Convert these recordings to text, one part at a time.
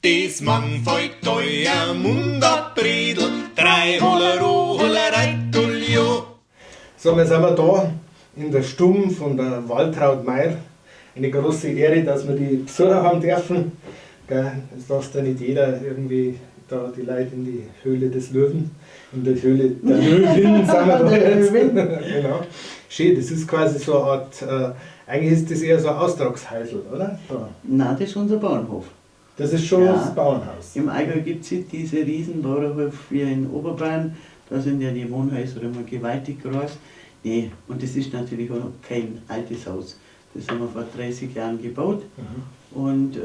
Des Mann fällt teuer Mundabredel, drei Hollero, Hollereitulio. So, wir sind wir da in der Stumm von der Waltraud Mayr. Eine große Ehre, dass wir die Besucher haben dürfen. Gell, es lässt ja nicht jeder irgendwie da die Leute in die Höhle des Löwen. In der Höhle der Löwin sind wir da jetzt. Genau. Schön, das ist quasi so eine Art, eigentlich ist das eher so ein Austragshäusl, oder? Da. Nein, das ist unser Bauernhof. Das ist schon Ja. das Bauernhaus. Im Allgäu gibt es diese riesen Bauernhof wie in Oberbayern. Da sind ja die Wohnhäuser immer gewaltig groß. Nee, und das ist natürlich auch noch kein altes Haus. Das haben wir vor 30 Jahren gebaut. Und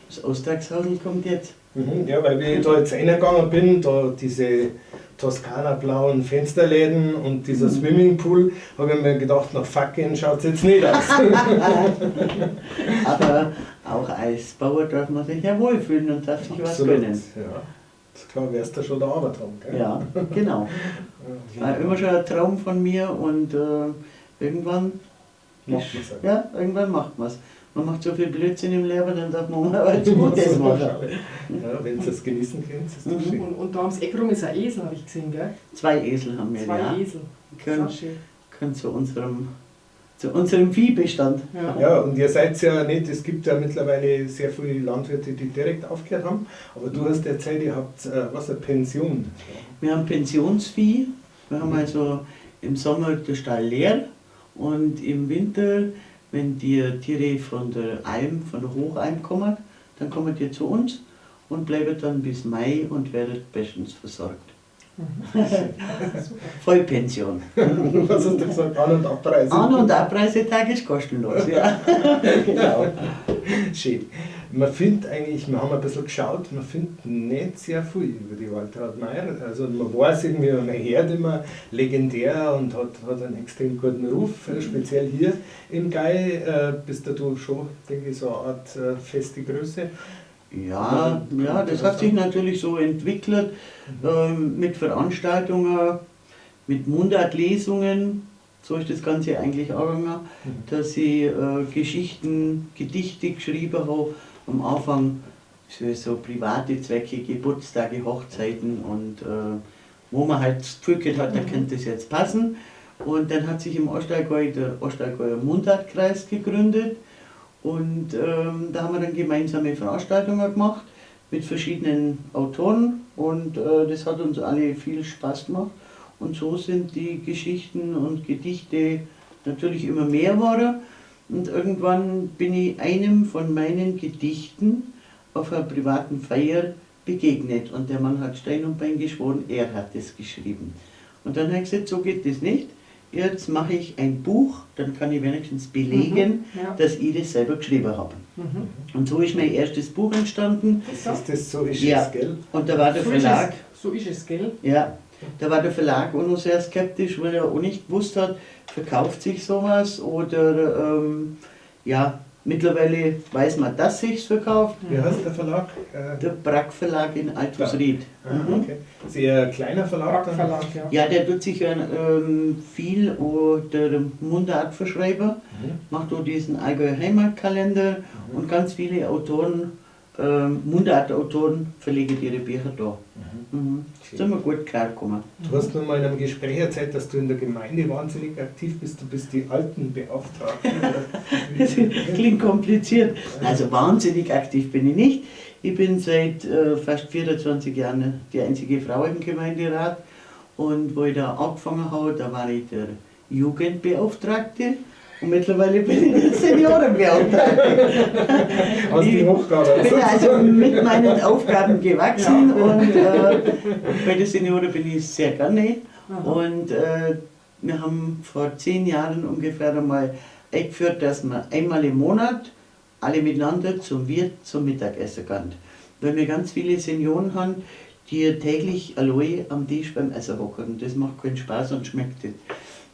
das Austragshausl kommt jetzt. Mhm, ja, weil wie ich da jetzt reingegangen bin, da diese Toskana-blauen Fensterläden und dieser Swimmingpool, habe ich mir gedacht, nach Fackeln schaut es jetzt nicht aus. Aber auch als Bauer darf man sich ja wohlfühlen und darf sich was Absolut, gönnen. ja. Ist klar, wirst du schon da Arbeit haben, gell? Ja, genau. War immer schon ein Traum von mir und irgendwann Macht man's halt. Ja, irgendwann macht man's. Man macht so viel Blödsinn im Leben, dann darf man mal was Gutes machen. Ja, wenn ihr es genießen könnt, ist das schön. Und da ums Eck rum ist ein Esel, habe ich gesehen, gell? Zwei Esel haben wir, Zwei ja. Esel. Können, Das ist auch schön. können zu unserem Viehbestand. Ja. Ja, und ihr seid ja nicht, es gibt ja mittlerweile sehr viele Landwirte, die direkt aufgehört haben, aber du hast erzählt, ihr habt was, eine Pension. Wir haben Pensionsvieh. Wir haben also im Sommer den Stall leer und im Winter, wenn die Tiere von der Alm, von der Hochalm kommen, dann kommen die zu uns und bleiben dann bis Mai und werden bestens versorgt. Vollpension. Was hast du gesagt? An- und Abreise. An- und Abreisetag ist kostenlos, ja. Genau. Schön. Man findet eigentlich, wir haben ein bisschen geschaut, man findet nicht sehr viel über die Waltraud Mayr. Also man weiß irgendwie, man hört immer legendär und hat einen extrem guten Ruf, speziell hier im Gäu. Bist du schon, denke ich, so eine Art feste Größe. Ja, ja, das hat sich natürlich so entwickelt mit Veranstaltungen, mit Mundartlesungen. So ist das Ganze eigentlich auch gegangen, dass ich Geschichten, Gedichte geschrieben habe. Am Anfang für so private Zwecke, Geburtstage, Hochzeiten und wo man halt das Gefühl gehabt hat, da könnte das jetzt passen. Und dann hat sich im Ostallgäu der Ostallgäuer Mundartkreis gegründet. Und da haben wir dann gemeinsame Veranstaltungen gemacht mit verschiedenen Autoren und das hat uns alle viel Spaß gemacht. Und so sind die Geschichten und Gedichte natürlich immer mehr geworden. Und irgendwann bin ich einem von meinen Gedichten auf einer privaten Feier begegnet. Und der Mann hat Stein und Bein geschworen, er hat es geschrieben. Und dann habe ich gesagt, so geht das nicht. Jetzt mache ich ein Buch, dann kann ich wenigstens belegen, Ja. dass ich das selber geschrieben habe. Und so ist mein erstes Buch entstanden. So, Ist das so ist Ja. es, gell? Und da war der so ist Verlag, es, so ist es, gell? ja, da war der Verlag auch noch sehr skeptisch, weil er auch nicht gewusst hat, verkauft sich sowas oder ja, mittlerweile weiß man, dass sich's verkauft. Wie heißt der Verlag? Der Brack Verlag in Altusried. Ah, okay. Ist eher ein kleiner Verlag dann? Verlag, ja. Ja, der tut sich ja viel, oh, der Mundartverschreiber, macht auch diesen Allgäuer Heimatkalender und ganz viele Autoren, Mundartautoren verlegen ihre Bücher da. Mhm. Sind wir gut klargekommen. Du hast mir mal in einem Gespräch erzählt, dass du in der Gemeinde wahnsinnig aktiv bist. Du bist die Altenbeauftragte. Das klingt kompliziert. Also wahnsinnig aktiv bin ich nicht. Ich bin seit fast 24 Jahren die einzige Frau im Gemeinderat. Und wo ich da angefangen habe, da war ich der Jugendbeauftragte. Und mittlerweile bin ich der Seniorenbeauftragte. Hast die Hochgabe. Ich bin also mit meinen Aufgaben gewachsen und bei den Senioren bin ich sehr gerne. Und wir haben vor 10 Jahren ungefähr einmal eingeführt, dass man einmal im Monat alle miteinander zum Wirt zum Mittagessen gehen. Weil wir ganz viele Senioren haben, die täglich allein am Tisch beim Essen hocken. Und das macht keinen Spaß und schmeckt nicht.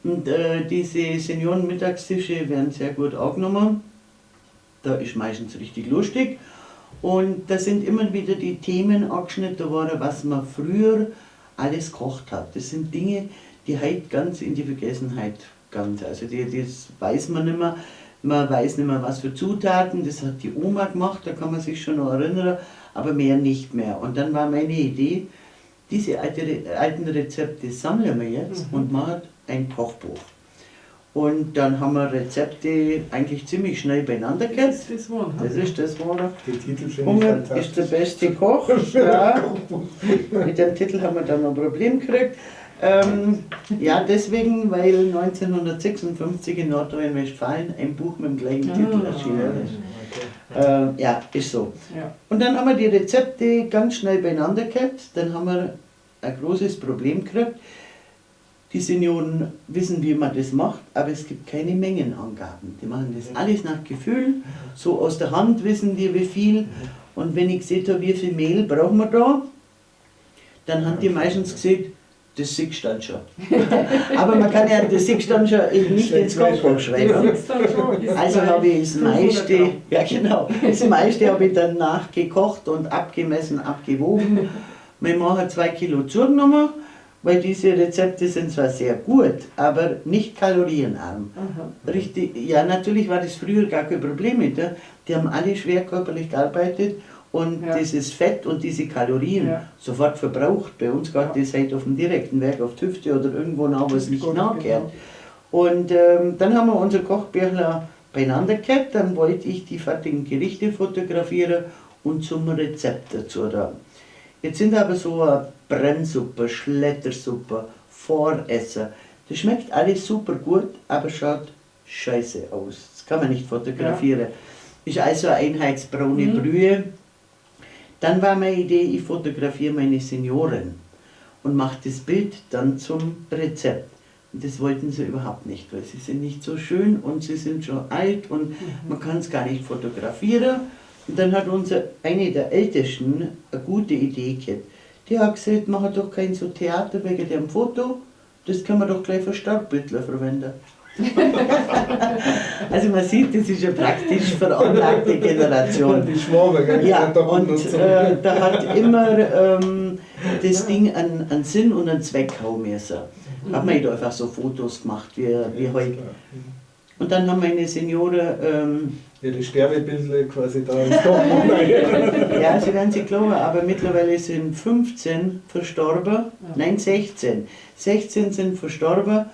Und diese Seniorenmittagstische werden sehr gut angenommen. Da ist meistens richtig lustig. Und da sind immer wieder die Themen angeschnitten worden, was man früher alles gekocht hat. Das sind Dinge, die heute ganz in die Vergessenheit gegangen sind. Also das weiß man nicht mehr. Man weiß nicht mehr, was für Zutaten, das hat die Oma gemacht, da kann man sich schon noch erinnern. Aber mehr nicht mehr. Und dann war meine Idee, diese alten Rezepte sammeln wir jetzt und machen ein Kochbuch. Und dann haben wir Rezepte eigentlich ziemlich schnell beieinander Das gehabt. ist das Wort. Das ist das Wort. Die Titel finde ich Hunger ist fantastisch. der beste Koch. Ja. Mit dem Titel haben wir dann noch ein Problem gekriegt. Ja, deswegen, weil 1956 in Nordrhein-Westfalen ein Buch mit dem gleichen Titel erschienen ist. Okay. Ja, ist so. Ja. Und dann haben wir die Rezepte ganz schnell beieinander gehabt. Dann haben wir ein großes Problem gekriegt. Die Senioren wissen, wie man das macht, aber es gibt keine Mengenangaben. Die machen das alles nach Gefühl, so aus der Hand wissen die, wie viel. Und wenn ich gesehen habe, wie viel Mehl brauchen wir da, dann haben die meistens gesehen, das siehst du dann schon. Aber man kann ja das siehst du dann schon nicht ins Kochbuch schreiben. Das ist dann schon, ist Also gleich habe ich das 500 meiste, Gramm. ja genau, das meiste habe ich dann nachgekocht und abgemessen, abgewogen. Mein Mann hat 2 Kilo zugenommen, weil diese Rezepte sind zwar sehr gut, aber nicht kalorienarm. Aha. Richtig, ja, natürlich war das früher gar kein Problem mit. Ja. Die haben alle schwer körperlich gearbeitet und dieses Fett und diese Kalorien sofort verbraucht. Bei uns geht das halt auf dem direkten Weg auf die Hüfte oder irgendwo nach, wo es nicht Gut, nachgehört. genau. Und dann haben wir unser Kochbüchlein beieinander gehabt, dann wollte ich die fertigen Gerichte fotografieren und zum Rezept dazu da. Jetzt sind aber so eine Brennsuppe, Schlettersuppe, Voresser. Das schmeckt alles super gut, aber schaut scheiße aus. Das kann man nicht fotografieren. Ist also eine einheitsbraune Brühe. Dann war meine Idee, ich fotografiere meine Senioren und mache das Bild dann zum Rezept. Und das wollten sie überhaupt nicht, weil sie sind nicht so schön und sie sind schon alt und man kann es gar nicht fotografieren. Und dann hat eine der Ältesten eine gute Idee gehabt. Die hat gesagt, mach doch kein so Theater wegen dem Foto, das können wir doch gleich für Starkbildler verwenden. Also man sieht, das ist eine praktisch veranlagte Generation. Die Schwabe, gell? Ja, Da kommt und noch zum- da hat immer das Ding einen Sinn und einen Zweck haben müssen. Hat man nicht einfach so Fotos gemacht wie Ja, heute. ist klar. Und dann haben meine Senioren Ihre Sterbebildle quasi da ins Kochbuch. ja, sie werden sich glauben, aber mittlerweile sind 15 verstorben, nein 16. 16 sind verstorben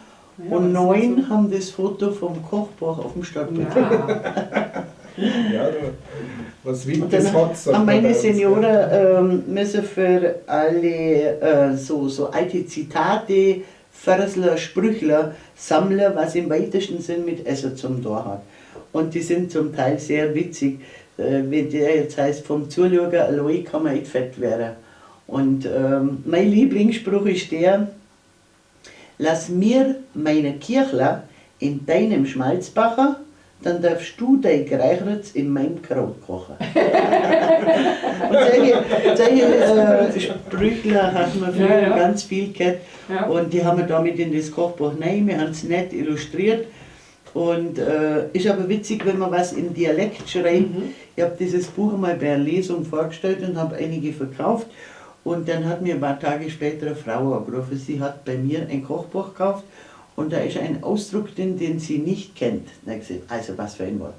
Ja, und das ist 9 so. haben das Foto vom Kochbuch auf dem Stadtbild. Ja. Ja, da, was wiegt Und das dann hat, sagt haben man meine bei uns, gell? Senioren müssen für alle so alte Zitate, Versler, Sprüchler sammeln, was im weitesten Sinn mit Essen zum Tor hat. Und die sind zum Teil sehr witzig. Wenn der jetzt heißt, vom Zuschauen allein kann man nicht fett werden. Und mein Lieblingsspruch ist der, lass mir meine Kirchler in deinem Schmalzbacher, dann darfst du dein Gereicherts in meinem Kraut kochen. Und solche Sprüchler hat man früher ganz viel gehabt. Und die haben wir damit in das Kochbuch rein, wir haben es nett illustriert. Und ist aber witzig, wenn man was im Dialekt schreibt. Ich hab dieses Buch einmal bei einer Lesung vorgestellt und hab einige verkauft. Und dann hat mir ein paar Tage später eine Frau angerufen. Sie hat bei mir ein Kochbuch gekauft und da ist ein Ausdruck drin, den sie nicht kennt. Dann hab ich gesagt, also was für ein Wort.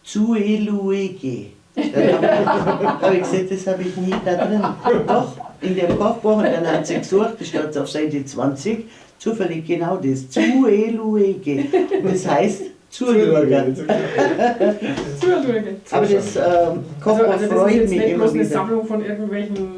Zueluege. Dann hab ich gesagt, das hab ich nie da drin. Doch, in dem Kochbuch. Und dann hat sie gesucht, das steht auf Seite 20, zufällig genau das. Zueluege. Das heißt Zueluege. Zueluege. Aber das Kochbuch Also das ist freut jetzt mich nicht immer bloß eine wieder. Sammlung von irgendwelchen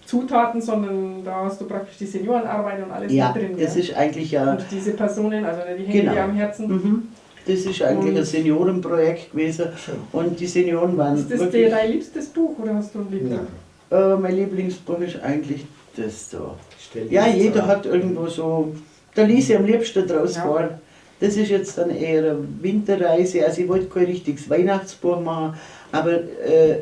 Zutaten, sondern da hast du praktisch die Seniorenarbeit und alles Ja, mit drin. das gell? ist eigentlich ja Und diese Personen, also die hängen dir am Herzen. Das ist eigentlich Und ein Seniorenprojekt gewesen. Schön. Und die Senioren waren Ist das wirklich dein liebstes Buch oder hast du ein Liebling? Nein. Mein Lieblingsbuch ist eigentlich das da. Stell dir Ja, das jeder vor. hat irgendwo so, da lese ich am liebsten draus vor. Das ist jetzt dann eher eine Winterreise, also ich wollte kein richtiges Weihnachtsbuch machen, aber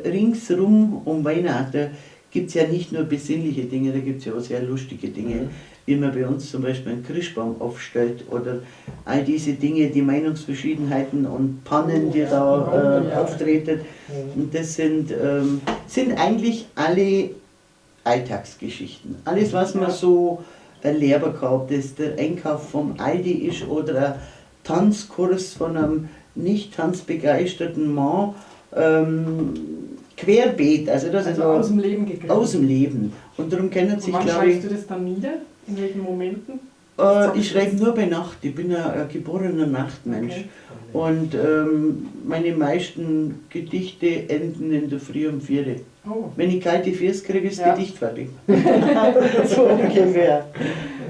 ringsrum um Weihnachten gibt's ja nicht nur besinnliche Dinge, da gibt's ja auch sehr lustige Dinge, wie man bei uns zum Beispiel einen Christbaum aufstellt oder all diese Dinge, die Meinungsverschiedenheiten und Pannen, die da auftreten. Und das sind eigentlich alle Alltagsgeschichten. Alles, was man so erleben kann, ob das der Einkauf vom Aldi ist oder ein Tanzkurs von einem nicht tanzbegeisterten Mann. Querbeet, also das Also ist aus dem Leben gegriffen. aus dem Leben. Und darum kennen Und sich, wann glaube ich, schreibst du das dann nieder? In welchen Momenten? ich schreibe nur bei Nacht. Ich bin ein geborener Nachtmensch. Okay. Und meine meisten Gedichte enden in der Früh um 4 Uhr. Oh. Wenn ich kalte Füße kriege, ist das Ja. Gedicht fertig. So ungefähr. Ja,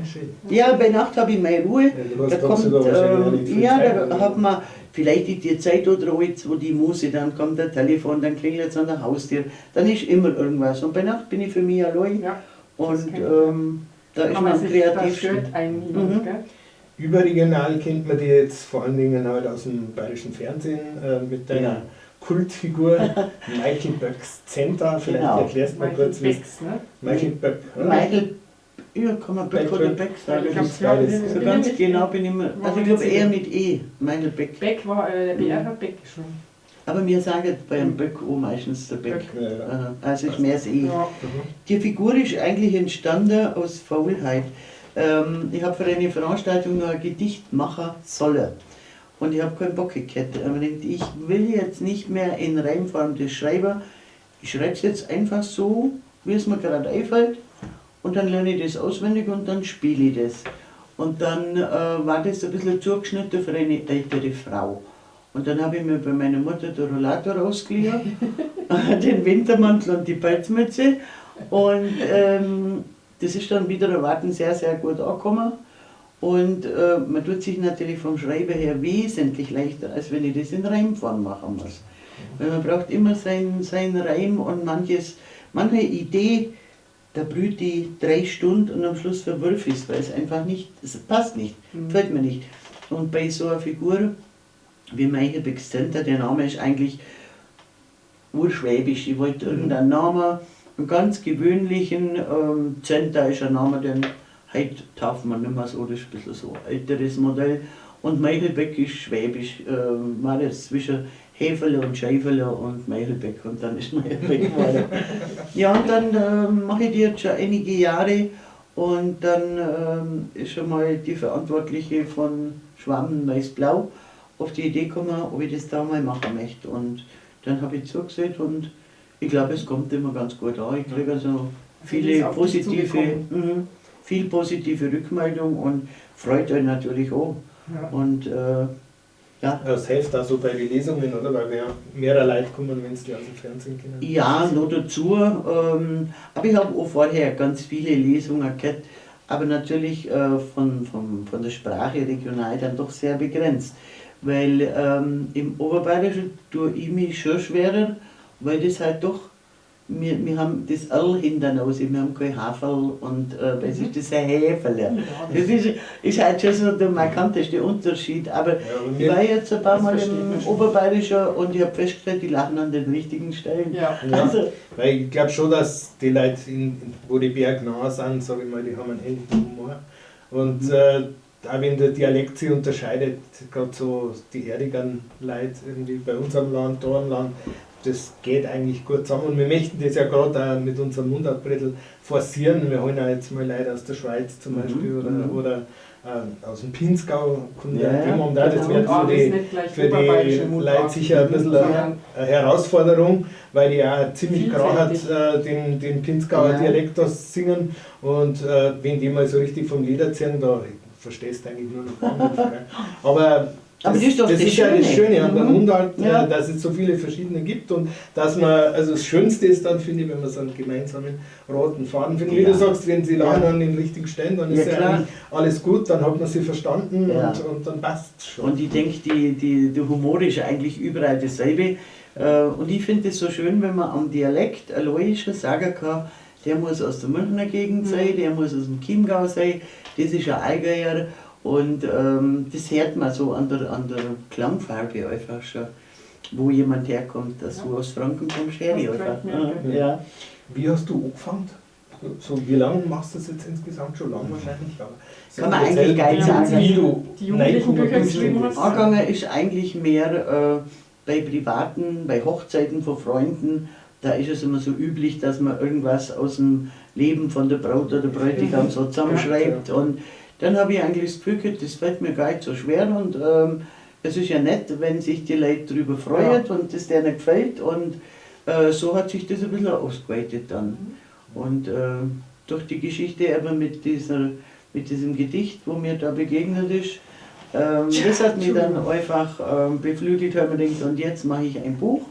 schön. Ja, bei Nacht habe ich meine Ruhe. Ja, du hast Da kommt, tagsüber wahrscheinlich auch nicht viel ja, Zeit, da oder? hat man vielleicht die Zeit oder jetzt, wo die Muse, dann kommt der Telefon, dann klingelt es an der Haustür, dann ist immer irgendwas. Und bei Nacht bin ich für mich allein Ja. das und kenn ich. da ist Kann man man am sich, da kreativsten. stört einen niemand, Mhm. gell? Überregional kennt man die jetzt vor allen Dingen halt aus dem bayerischen Fernsehen mit deiner Ja. Kultfigur Michael Böcks Zenta. Vielleicht Genau. erklärst du mal Michael kurz, wie es Becks, ne? Michael Böck, oder? Michael, ja, kann man Böck Beck, oder Böck. Beck sagen. Ich hab's ist ja, beides. bin So ich ganz nicht- genau bin ich immer, also ich glaube eher mit E, Michael Beck. Beck war, der BR hat Beck geschrieben. Aber mir sagen beim Böck auch meistens der Beck. Böck. Ja, ja. Also ist mehr das E. Ja. Die Figur ist eigentlich entstanden aus Faulheit. Ich habe für eine Veranstaltung noch ein Gedicht machen sollen. Und ich habe keinen Bock gehabt. Aber ich denke, ich will jetzt nicht mehr in Reimform das schreiben. Ich schreibe es jetzt einfach so, wie es mir gerade einfällt. Und dann lerne ich das auswendig und dann spiele ich das. Und dann war das ein bisschen zugeschnitten für eine ältere Frau. Und dann habe ich mir bei meiner Mutter den Rollator ausgeliehen, den Wintermantel und die Pelzmütze. Und das ist dann wieder erwarten sehr, sehr gut angekommen. Und man tut sich natürlich vom Schreiben her wesentlich leichter, als wenn ich das in Reimform machen muss. Weil man braucht immer seinen Reim und manche Idee, da brüht die 3 Stunden und am Schluss verwirf ich es, weil es einfach nicht, es passt nicht, gefällt mir nicht. Und bei so einer Figur wie Michael Beck Zenta, der Name ist eigentlich urschwäbisch. Ich wollte irgendeinen Namen, einen ganz gewöhnlichen, Zenta ist ein Name, den heute tauft man nicht mehr so, das ist ein bisschen so ein älteres Modell. Und Michael Beck ist schwäbisch, war das zwischen Häfele und Schäfele und Michael Beck und dann ist Michael Beck geworden. Ja, und dann mache ich die jetzt schon einige Jahre und dann ist schon mal die Verantwortliche von Schwaben Weiß-Blau auf die Idee gekommen, ob ich das da mal machen möchte. Und dann habe ich zugesehen und ich glaube, es kommt immer ganz gut an. Ich kriege also die ist viele auf dich positive, zugekommen. viel positive Rückmeldung und freut euch natürlich auch. Ja. Und ja. Das hilft auch so bei den Lesungen, oder? Weil wir ja mehrere Leute kommen, wenn sie die aus dem Fernsehen kennen. Ja, noch dazu. Aber ich habe auch vorher ganz viele Lesungen gehabt, aber natürlich von der Sprache regional dann doch sehr begrenzt. Weil im Oberbayerischen tue ich mich schon schwerer, weil das halt doch, wir haben das L hinten raus, wir haben kein Haferl und es ist das ein Häferle. Ja, Das ist halt schon so der markanteste Unterschied. Aber Ja, aber ich wir- war jetzt ein paar Das Mal versteht im man schon. Oberbayerischen und ich habe festgestellt, die lachen an den richtigen Stellen. Ja. Ja, Also, weil ich glaube schon, dass die Leute, wo die Berge nah sind, sag ich mal, die haben einen ähnlichen Humor. Und auch wenn der Dialekt sich unterscheidet, gerade so die erdigen Leute irgendwie bei uns am Land, da am Land, das geht eigentlich gut zusammen. Und wir möchten das ja gerade auch mit unserem Mundartbrettel forcieren. Wir holen auch jetzt mal Leute aus der Schweiz zum Beispiel oder aus dem Pinzgau kommt ja, Ja, ein Thema um da. Das genau. wird Ah, für das ist die, nicht gleich für die oberbayerische Mundart. Leute sicher ein bisschen Sondern eine Herausforderung, weil die auch ziemlich grad hat, Vielfältig. den Pinzgauer Ja. Dialekt da singen. Und wenn die mal so richtig vom Leder ziehen, da verstehst du eigentlich nur noch Bahnhof. Gell? Aber Aber das ist doch das das ist ja das Schöne. Schöne an der Mundart, Ja. dass es so viele verschiedene gibt und dass man, also das Schönste ist dann, finde ich, wenn man so einen gemeinsamen roten Faden findet. Wie Ja. du sagst, wenn sie lachen Ja. an den richtigen Stellen, dann ist Ja, ja klar. eigentlich alles gut, dann hat man sie verstanden Ja. und dann passt es schon. Und ich denke, der Humor ist eigentlich überall dasselbe. Und ich finde es so schön, wenn man am Dialekt allein schon sagen kann, der muss aus der Münchner Gegend sein, der muss aus dem Chiemgau sein, das ist ein Allgäuer. Und das hört man so an der Klangfarbe einfach schon, wo jemand herkommt, dass du aus Franken kommst, her Das einfach. gefällt mir, okay. Ja. Wie hast du angefangen? So, wie lange machst du das jetzt insgesamt? Schon lang wahrscheinlich, aber so Kann man eigentlich erzähl, gar nicht sagen. Wie du Die jugendlichen reingekommen Bücher bist geschrieben in hast. das. Angegangen ist eigentlich mehr bei Privaten, bei Hochzeiten von Freunden. Da ist es immer so üblich, dass man irgendwas aus dem Leben von der Braut oder Bräutigam so zusammenschreibt. Und dann habe ich eigentlich das Gefühl gehabt, das fällt mir gar nicht so schwer und es ist ja nett, wenn sich die Leute darüber freuen und es denen gefällt. Und So hat sich das ein bisschen ausgeweitet dann. Und durch die Geschichte eben mit diesem Gedicht, wo mir da begegnet ist, das hat mich dann einfach beflügelt, weil man denkt, und jetzt mache ich ein Buch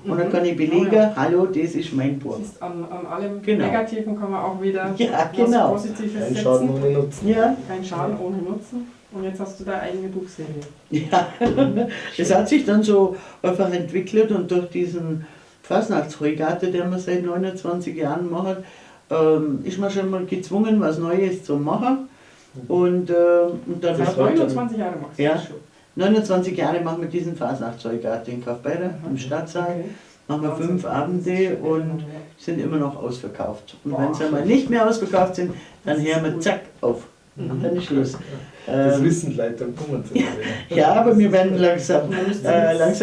und dann kann ich belegen, oh ja, hallo, das ist mein Buch. Siehst, an allem genau. Negativen kann man auch wieder ja, genau. was Positives setzen. Kein Schaden ohne Nutzen. Ja. Kein Schaden ohne Nutzen. Und jetzt hast du deine eigene Buchserie. Ja, das hat sich dann so einfach entwickelt und durch diesen Fasnachtsheugarten, den wir seit 29 Jahren machen, ist man schon mal gezwungen, was Neues zu machen. Und dann das 29 Jahre machst du das schon. 29 Jahre machen wir diesen Fasnachtsheugarten in Kaufbeuren im Stadtsaal. Okay. Machen wir 5 Abende und sind immer noch ausverkauft. Und wenn sie einmal nicht mehr ausverkauft sind, dann hören wir zack auf. Mhm. Dann ist Schluss. Das wissen die Leute, dann kommen sie wieder. Ja, aber wir werden langsam ein bisschen. Das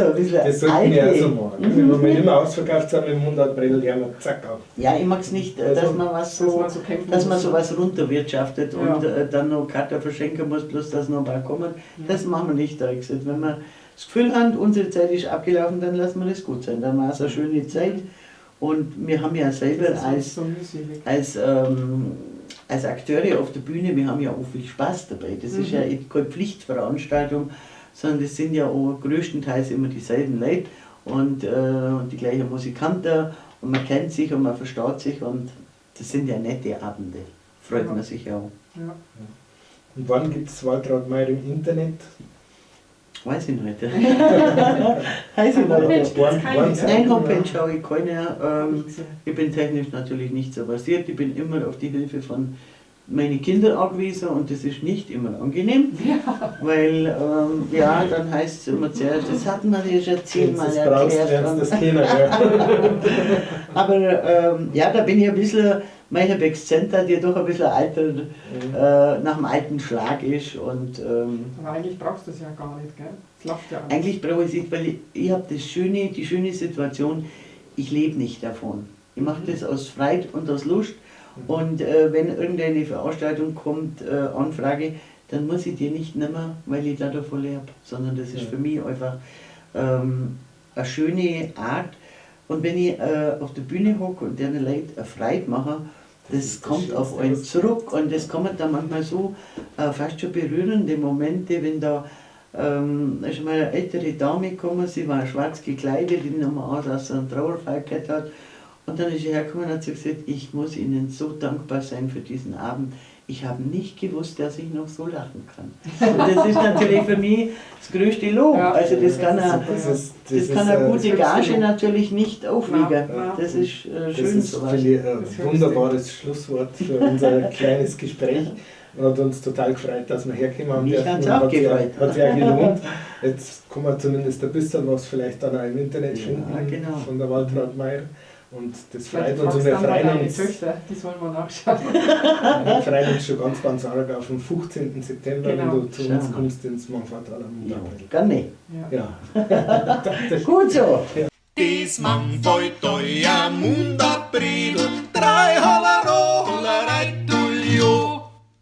sollten wir auch so machen. Wenn wir immer ausverkauft sind mit dem 100 Bredel, hören wir zack auf. Ja, ich mag es nicht, also, dass man was so, dass man sowas runterwirtschaftet ja. und dann noch Karte verschenken muss, bloß dass noch ein paar kommen. Das machen wir nicht. Da ich gesagt, wenn wir das Gefühl haben, unsere Zeit ist abgelaufen, dann lassen wir das gut sein. Dann war es eine schöne Zeit. Und wir haben ja selber als Akteure auf der Bühne, wir haben ja auch viel Spaß dabei. Das ist ja keine Pflichtveranstaltung, sondern das sind ja auch größtenteils immer dieselben Leute und die gleichen Musikanten und man kennt sich und man versteht sich und das sind ja nette Abende. Freut man sich auch. Ja. Und wann gibt es Waltraud Meier im Internet? Weiß ich nicht. Weiß ich nicht. Nein, Homepage schaue ich keine. Ich bin technisch natürlich nicht so versiert. Ich bin immer auf die Hilfe von meinen Kindern angewiesen und das ist nicht immer angenehm, ja. Weil ja, dann heißt es immer zuerst, das hat man ja schon 10-mal erklärt. Das kennen, ja. Aber ja, da bin ich ein bisschen, mein Exzenter, der doch ein bisschen alter, nach dem alten Schlag ist. Und, aber eigentlich brauchst du es ja gar nicht, gell? Es läuft ja alles. Eigentlich brauche ich es nicht, weil ich habe die schöne Situation, ich lebe nicht davon. Ich mache das aus Freude und aus Lust. Und wenn irgendeine Veranstaltung kommt, Anfrage, dann muss ich die nicht nehmen, weil ich da davon lebe, sondern das ist für mich einfach eine schöne Art. Und wenn ich auf der Bühne hocke und deren Leute eine Freude mache, das kommt auf einen zurück und das kommen dann manchmal so fast schon berührende Momente, wenn da ist mal eine ältere Dame gekommen, sie war schwarz gekleidet, ich nehme an, dass sie einen Trauerfall gehabt hat. Und dann ist sie hergekommen und hat sie gesagt, ich muss Ihnen so dankbar sein für diesen Abend. Ich habe nicht gewusst, dass ich noch so lachen kann. Und das ist natürlich für mich das größte Lob. Ja, also das kann eine gute Gage natürlich nicht aufwiegen. Ja. Das ist schön. Das ist ein wunderbares Schlusswort für unser kleines Gespräch. Und hat uns total gefreut, dass wir hergekommen haben. Mich hat es auch gefreut. Hat sich auch gelohnt. Jetzt kann man zumindest ein bisschen was vielleicht dann auch im Internet finden, genau, von der Waltraud Meier. Und das freut uns und wir freuen uns. Töchter, die sollen wir nachschauen. Wir freuen uns schon ganz, ganz arg auf den 15. September, genau, wenn du zu uns kommst ins Mangfalltaler Mundartbredel. Gerne. Ja. Gut so. Des Mangfalltaler Mundartbredel,